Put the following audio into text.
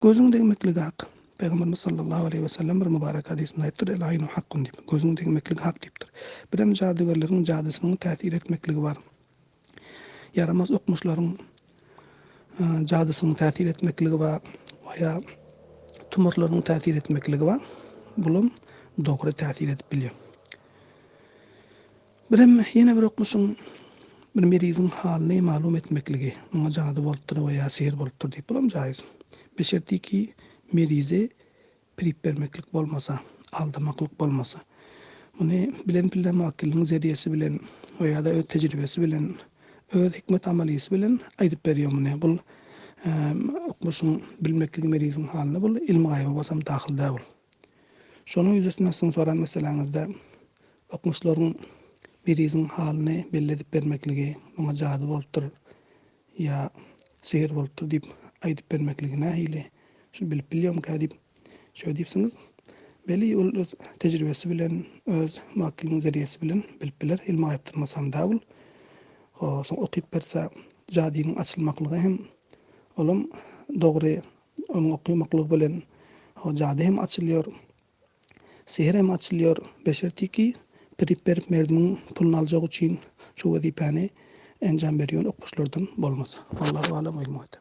Gözüň degmekligi hak. Pygamberimiz sallallahu aleýhi wesellem bir mübarek hadysynda aýdypdyr, El aýnu hakkun diýip, gözüň degmekligi hak diýipdir. Birem jadygärleriň jadysynyň täsir etmekligi bar. Ýaramaz okmuşlaryň jadysynyň täsir etmekligi bar we ýa tumarlaryň täsir etmekligi bar. Bulam dogry täsir edip bilýär. Birem ýene bir okmuşyň bir meriziň halyny malum etmekligi, muňa jady bolupdyr we ýa sihir bolupdyr diýip, bulam jaýyz. Beşertiki merize pirip bermeklik bolmasa, aldamaklyk bolmasa. Muny bilen pille muakkiliniň zeriýesi bilen we ýa-da öz tejribesi bilen, öz hikmet amalysy bilen aýdyp berýär muny. Bul okmuşyň bilmekligi meriziň halyny bul ilmi gaýyba bolsam dahyl däl bul. Şonuň ýüzesinden siziň soran meseläňizde Okumyşlaryň meriziň halyny belli edip bermekligi, muňa jady bolupdyr ýa sihir bolupdyr diýip aýdyp bermekligi nähili, şuny bilip bilýomyka diýip şöý diýipsiňiz. Beli ol öz tejribesi bilen, öz muakkiliň zeriýesi bilen bilip biler, ilmi gaýypdyrmasam däl ol. Soň okyp berse jadynyň açylmaklygy hem olam dogry, onuň okymaklygy bilen jady hem açylýar. Sehr hem açylýar. Beşertiki pirip berip merdimiň puluny aljak üçin şu wezipäni enjam berýän okmuşlardan bolmasa. Wallahu alem we ilmu atem.